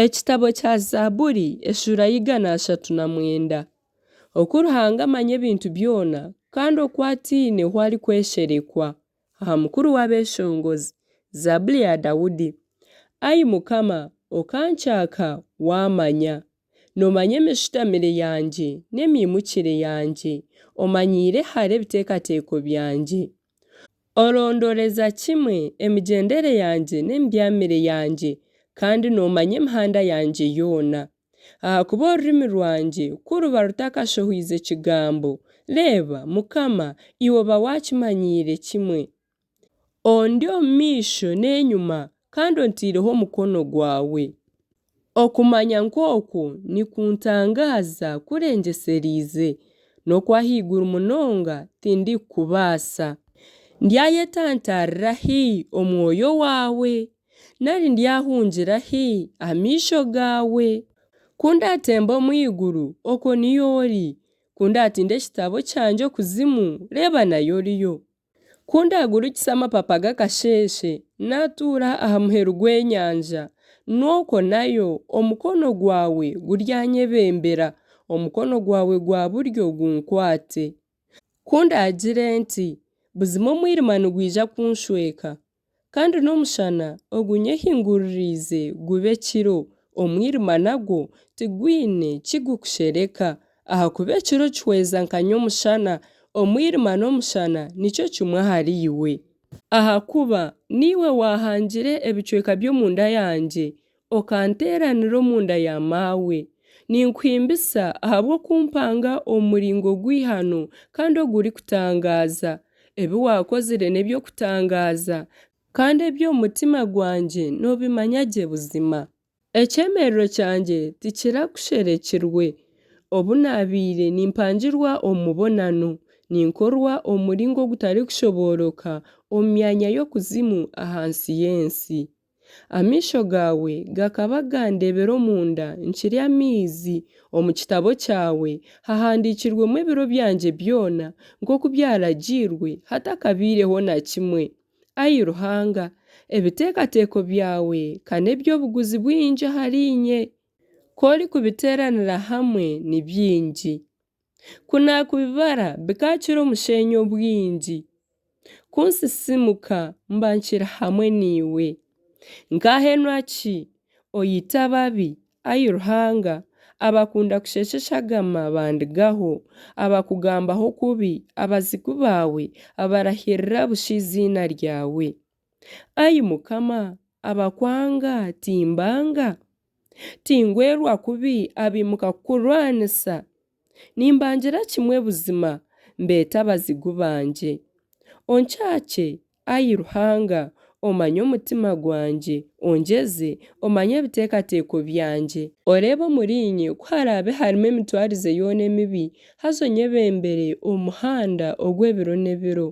Ekitabo kya Zaaburi eshuura ya 309. Oku Ruhanga amanya ebintu byona, kandi oku ataine hu arikwesherekwa. Aha mukuru w'abeeshongozi. Zaaburi ya Daudi. Ai Mukama, okancaaka, wammanya. Noomanya emishutamire yangye n'emiimukire yangye, omanyiire hare ebiteekateeko byangye. Orondoreza kimwe emigyendere yangye n'emibyamire yangye, kandi noomanya emihanda yangye yoona. Ahakuba orurimi rwangye ku ruba rutakashohoize kigambo, reeba, Mukama, iwe oba waakimanyiire kimwe. Ondi omu maisho n'enyima, kandi ontaireho omukono gwawe. Okumanya nk'okwo nikuntangaaza kurengyesereize, n'okw'ahaiguru munonga tindikukubaasa. Ndyayetantarira hi Omwoyo waawe? Nari ndyahungira hi amaisho gaawe? Ku ndaatembe omu iguru, okwo niyo ori, ku ndaatinde ekitabo kyangye okuzimu, reeba nayo oriyo. Ku ndaagurukise amapapa g'akasheeshe, naatuura aha muheru gw'enyanja, n'okwo nayo omukono gwawe guryanyebembera, omukono gwawe gwa buryo gunkwate. Ku ndaagire nti, Buzima omwirima nigwija kunshweka, Kandi n'omushana ogunyehinguririize gube ekiro, omwirima nagwo tigwine ki gukushereka, ahakuba ekiro kihweza nka nyomushana, omwirima n'omushana nikyo kimwe ahariiwe. Ahakuba niiwe waahangire ebicweka by'omunda yangye, okanteeranira omunda ya maawe. Ninkuhimbisa ahabw'okumpanga omu muringo gw'eihano kandi ogurikutangaaza. Ebi waakozire n'eby'okutangaaza, kandi eby'omu mutima gwangye noobimanya gye buzima. Ekyemerero kyangye tikirakusherekirwe, obu naabaire nimpangirwa omu mubonano, ninkorwa omu muringo ogutarikushobooroka omu myanya y'okuzimu ahansi y'ensi. Amaisho gaawe gakaba gandeebera omunda nkiri amaizi, omu kitabo kyawe hahandiikirwemu ebiro byangye byona, nk'oku byaragiirwe hatakabaireho na kimwe. Ai Ruhanga, ebiteekateeko byawe ka n'eby'obuguzi bwingi ahariinye! Ku orikubiteeranira hamwe ni bingi. Ku naakubibara bikaakira omusheenyi obwingi. Ku nsisiimuka mba nkiri hamwe naiwe. Nkaahenwa ki, oita ababi, ai Ruhanga, abakunda kusheesha eshagama bandigaho, abakugambaho kubi, abazigu baawe, abarahirira busha eiziina ryawe. Ai Mukama, abakwanga timbanga? Tingwerwa kubi abaimuka kukurwanisa? Nimbangira kimwe buzima, mbeeta abazigu bangye. Oncaakye, ai Ruhanga, omanye omutima gwangye, ongyeze, omanye ebiteekateeko byangye. Oreebe omuriinye ku haraabe harimu emitwarize yoona emibi, haza onyebembere omu muhanda ogw'ebiro n'ebiro.